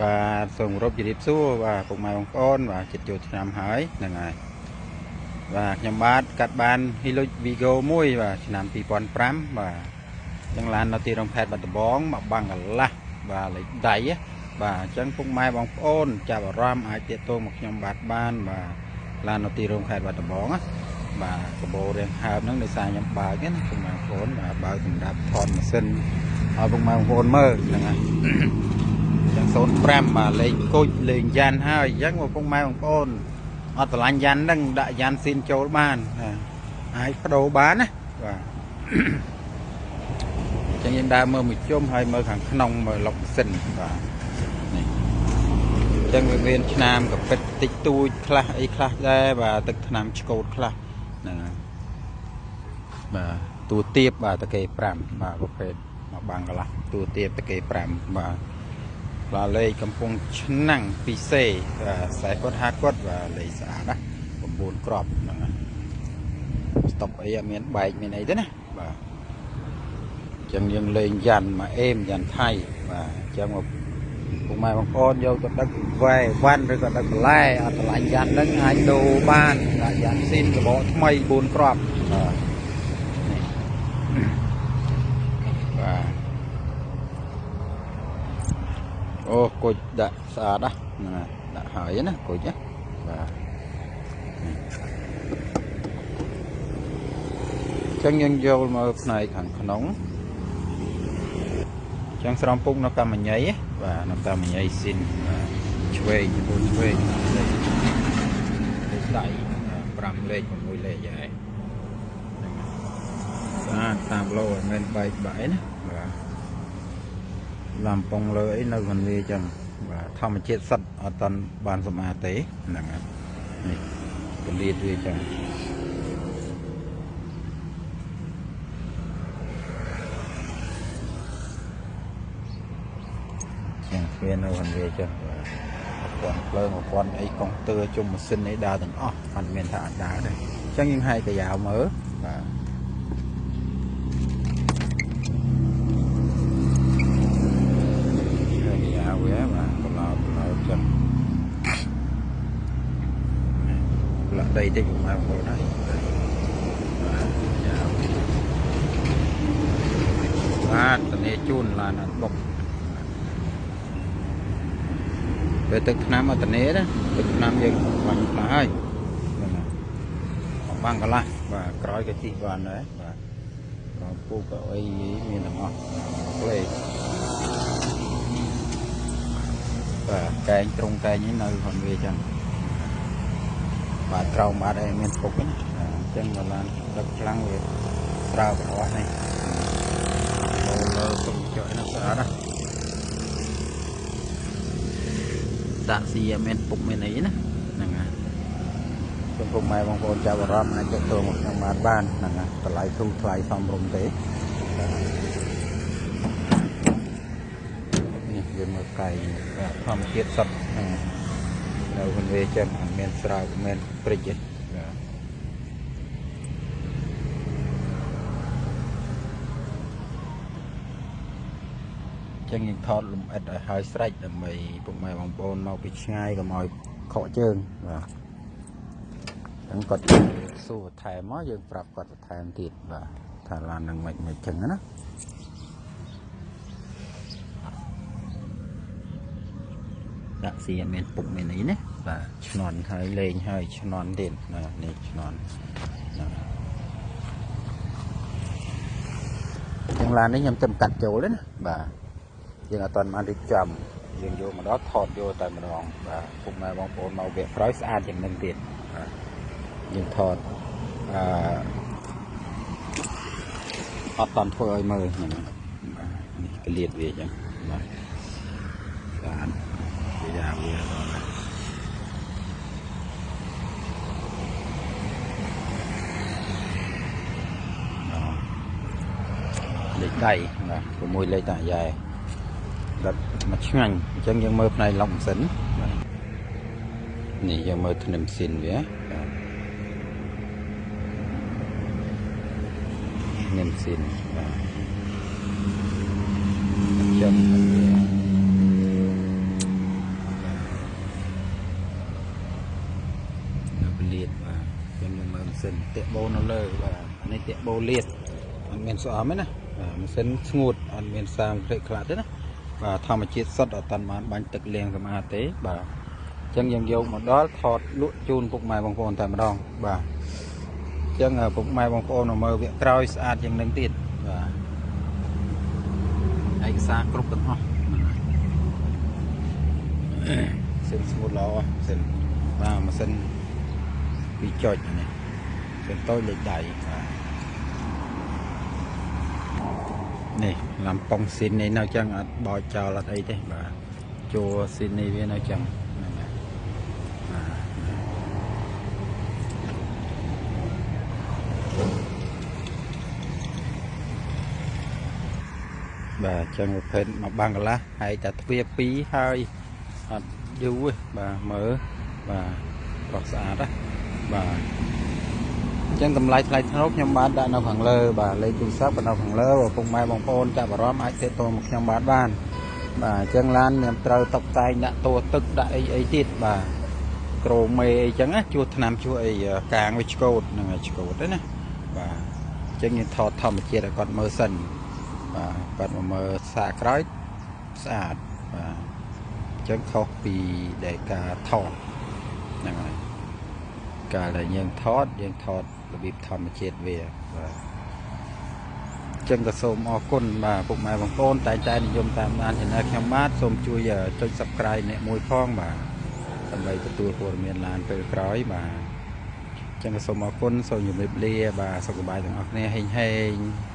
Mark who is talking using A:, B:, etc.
A: បាទសូមគោរពជម្រាបសួរបាទពុកម៉ែបងប្អូនបាទចិត្តចូលឆ្នាំហើយហ្នឹងហើយបាទខ្ញុំបាទកាត់បាន Hilux Vigo មួយបាទឆ្នាំ2005បាទអញ្ចឹងឡាននៅទីរងខេត្តបាត់ដំបងមកបាំងកន្លះបាទលេខដៃបាទអញ្ចឹងពុកម៉ែបងប្អូនចាប់អារម្មណ៍អាចទាក់ទងមកខ្ញុំបាទបានបាទឡាននៅទីរងខេត្តបាត់ដំបងណាបាទកបោរៀងហើមហ្នឹងដោយសារខ្ញុំបើកណាពុកម៉ែបងប្អូនបាទបើកសម្រាប់ថតម៉ាស៊ីនឲ្យពុកម៉ែបងប្អូនមើលហ្នឹងហើយចឹង05បាទលេងគុជលេងយ៉ាន់ហើយអញ្ចឹងបងពុកម៉ែបងប្អូនអត់ស្រឡាញ់យ៉ាន់ហ្នឹងដាក់យ៉ាន់ស៊ីនចូលបានអាចបដូរបានណាបាទអញ្ចឹងយើងដើរមើលមួយជុំហើយមើលខាងក្នុងមើលឡុកម៉ាស៊ីនបាទនេះអញ្ចឹងវាមានឆ្នាំកពិតតិចតួចខ្លះអីខ្លះដែរបាទទឹកថ្នាំឆ្កូតខ្លះហ្នឹងហើយបាទតួទៀបបាទតកេ5បាទប្រភេទមកបាំងកន្លះតួទៀបតកេ5បាទបាទលេខកំពុងឆ្នាំង 2C បាទ40គាត់50គាត់បាទលេខស្អាតណា9គ្រាប់ហ្នឹងណាស្តុបអីអត់មានបែកមានអីទេណាបាទអញ្ចឹងយើងលេងយ៉ាន់មកអេមយ៉ាន់ថៃបាទអញ្ចឹងមកពុកម៉ែបងប្អូនយកទៅដឹកវ៉ែវ៉ាន់ឬក៏ដឹកបន្លែអត់ឆ្លាញ់យ៉ាន់ហ្នឹងអាចដូរបានដាក់យ៉ាន់ស៊ីនកបោថ្មី4គ្រាប់បាទនេះបាទអូគុជដាក់ស្អាតណាស់ដាក់ហើយណាគុជណាបាទអញ្ចឹងយើងយកមកផ្នែកខាងក្នុងអញ្ចឹងស្រោមពុកនៅកម្មញ៉ៃបាទនៅកម្មញ៉ៃស៊ីនបាទឆ្វេង4ឆ្វេងលេខដៃ5លេខ6លេខហើយហ្នឹងស្អាតតាមឡូឲ្យមិនបែកបែកណាបាទឡាំពងលើអីនៅខាងវាចឹងបាទធម្មជាតិសុទ្ធអត់តាន់បានសម្អាតទេហ្នឹងហើយនេះកលៀតវាចឹងចឹងវានៅខាងវាចឹងបាទប្រព័ន្ធភ្លើងប្រព័ន្ធអីកុងទ័រជុំម៉ាស៊ីនអីដើរទាំងអស់អត់មានថាអត់ដើរទេអញ្ចឹងយើងហែកកាយ៉ាវមើលបាទវាបាទប្រឡោប្រឡោចឹងប្រឡាក់ដីតិចបងប្អូនហើយបាទយ៉ាវបាទតនីជូនឡានអត់បុកពេលទឹកថ្នាំអត់តនីណាទឹកថ្នាំយើងបាញ់ខ្លះហើយហ្នឹងហើយបាំងកន្លះបាទក្រោយក៏ជីកបានដែរបាទក្រោយពូកក៏អីមានទាំងអស់ផ្លេបាទកែងត្រង់កែងនេះនៅក្នុងវាចឹងបាទក្រោមបាទអីមានពុកណាអញ្ចឹងបើឡានដឹកខ្លាំងវាស្រើបអស់នេះលើសុំចុះណាស្អាតណាដាក់ស៊ីអត់មានពុកមានអីណាហ្នឹងហើយសូមពុកម៉ែបងប្អូនចាប់អារម្មណ៍អាចចូលមកក្នុងបាទបានហ្នឹងហើយតម្លៃធូរថ្លៃសមរម្យទេនេះយើងមើលកែងធម្មជាតិសុទ្ធហ្នឹងនៅក្នុងវាចឹងអត់មានស្រើបមានព្រិចទេបាទចឹងយើងថតលំអិតឲ្យហើយស្រេចដើម្បីពុកម៉ែបងប្អូនមកពីឆ្ងាយកុំឲ្យខកជើងបាទចឹងគាត់សួរបន្ថែមមកយើងប្រាប់គាត់បន្ថែមទៀតបាទថាឡាននឹងមិនមិនចឹងណាដាក់ស៊ីអត់មានពុកមានអីណាបាទឆ្នន់ហើយលេងហើយឆ្នន់ទៀតណានេះឆ្នន់ណាចឹងឡាននេះខ្ញុំទៅកាត់ចូលទេណាបាទយើងអត់ទាន់បានរៀបចំយើងយកមកដល់ថតយកតែម្ដងបាទពុកម៉ែបងប្អូនមកវគ្គក្រោយស្អាតជាងនឹងទៀតបាទយើងថតអឺអត់ទាន់ធ្វើឲ្យមើលហ្នឹងបាទនេះកលៀតវាចឹងបាទស្អាតវាយ៉ាវាដល់ណាលេខដៃបាទ6លេខតាយ៉ែដឹកមកឆ្ងាញ់អញ្ចឹងយើងមើលផ្នែកឡុកម៉ាស៊ីនបាទនេះយើងមើលធ្នឹមស៊ីនវាបាទធ្នឹមស៊ីនបាទអញ្ចឹងវា ស៊ីនតាក់បូនៅលើបាទអានេះតាក់បូលៀតអត់មានស្អំទេណាបាទម៉ាស៊ីនស្ងួតអត់មានសាមក្រិចខ្លះទេណាបាទធម្មជាតិសុទ្ធអត់តាន់បានបាញ់ទឹកលាងសម្អាតទេបាទអញ្ចឹងយើងយកមកដល់ថតលក់ជូនពុកម៉ែបងប្អូនតែម្ដងបាទអញ្ចឹងពុកម៉ែបងប្អូនមកមើលវគ្គក្រោយស្អាតជាងនឹងទៀតបាទឯកសារគ្រប់ទាំងអស់សិនស្ងួតល្អសិនបាទម៉ាស៊ីនពីចុចនេះសិនតូចលេខដៃបាទនេះឡាំប៉ុងស៊ីននេះនៅចឹងអត់បោចចោលអត់អីទេបាទជួស៊ីននេះវានៅចឹងហ្នឹងហើយបាទចឹងប្រភេទមកបាំងកន្លះហើយតែទ្វារ2ហើយអត់យូរទេបាទមើលបាទប្រស់ស្អាតណាបាទអញ្ចឹងតម្លៃថ្លៃថ្នូរខ្ញុំបានដាក់នៅខាងលើបាទលេខទូរស័ព្ទនៅខាងលើបើពុកម៉ែបងប្អូនចាប់អារម្មណ៍អាចទាក់ទងមកខ្ញុំបាទបានបាទអញ្ចឹងឡានខ្ញុំត្រូវតុបតែងដាក់តួទឹកដាក់អីអីទៀតបាទក្រូមេអីចឹងណាជួសថ្នាំជួសអីកាងវាឆ្កូតហ្នឹងហើយឆ្កូតទេណាបាទអញ្ចឹងយើងថតធម្មជាតិឲ្យគាត់មើលសិនបាទគាត់មកមើលសាកក្រោយស្អាតបាទអញ្ចឹងខុសពីដែលការថតហ្នឹងហើយកាលដែលយើងថតរបៀបធម្មជាតិវាបាទអញ្ចឹងក៏សូមអរគុណបាទពុកម៉ែបងប្អូនតែងតែនិយមតាមដាន Channel ខ្ញុំបាទសូមជួយចុច Subscribe អ្នកមួយផងបាទដើម្បីទទួលព័ត៌មានឡានពេលក្រោយបាទអញ្ចឹងក៏សូមអរគុណសូមជម្រាបលាបាទសុខសប្បាយទាំងអស់គ្នាហេងហេង។